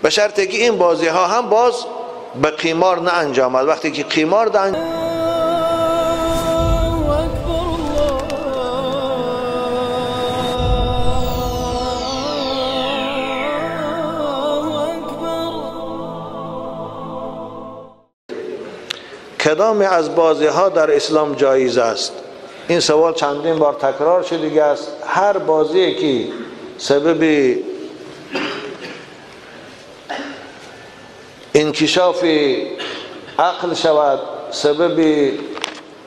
به شرطی که این بازی ها هم باز به قیمار نه انجامد. وقتی که قیمار ده کدام از بازی ها در اسلام جایز است؟ این سوال چندین بار تکرار شده دیگه است. هر بازی که سبب انکشاف عقل شود، سبب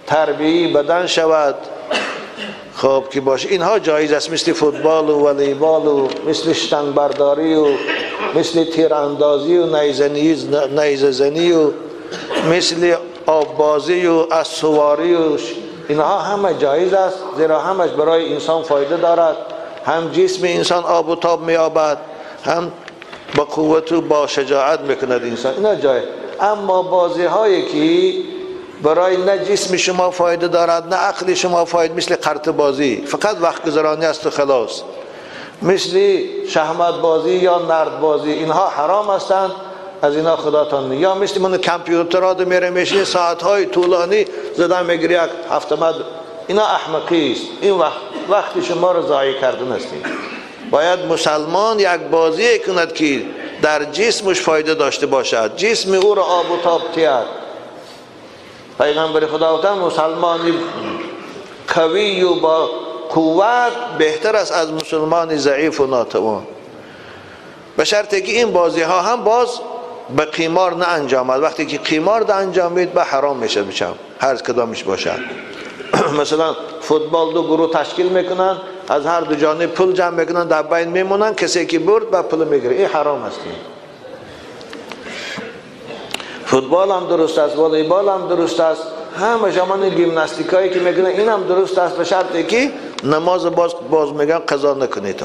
تربیه بدن شود، خب که باشه، اینها جایز است. مثل فوتبال و والیبال و مثل شتنگ برداری و مثل تیراندازی و نیزه زنی و مثل آب بازی و اسواری و اینها همه جایز است، زیرا همش برای انسان فایده دارد. هم جسم انسان آب و تاب می‌یابد، هم با قوت و با شجاعت میکند انسان. اینا جایز. اما بازی هایی که برای نه جسم شما فایده دارد نه عقل شما فایده، مثل قرط بازی فقط وقت گذرانی است و خلاص، مثل شهمت بازی یا نرد بازی، اینها حرام هستند. از اینا خداتان. یا مثل من کامپیوترها دو میره میشینی ساعتهای طولانی زدن میگیری یک هفته مد، اینا احمقی است. این وقتی شما رو ضایع کردن هستید. باید مسلمان یک بازی کند که در جسمش فایده داشته باشد، جسم او را آب و تاب تید. پیغمبر خدا گفتند مسلمانی قوی و با قوت بهتر است از مسلمان ضعیف و ناتوان. به شرطی که این بازی ها هم باز به قیمار نه انجامد. وقتی که قیمار ده انجامید به حرام میشه، هر کدامش باشد. مثلا فوتبال دو گروه تشکیل میکنن، از هر دو جانب پول جمع میکنن، در بین میمونن، کسی که برد به پول میگیره. این حرام است. فوتبال هم درست است، والیبال هم درست است، همه جمان گیمناستیکایی که میکنن این هم درست است، به شرطی که نماز باز میگن قضا نکنید.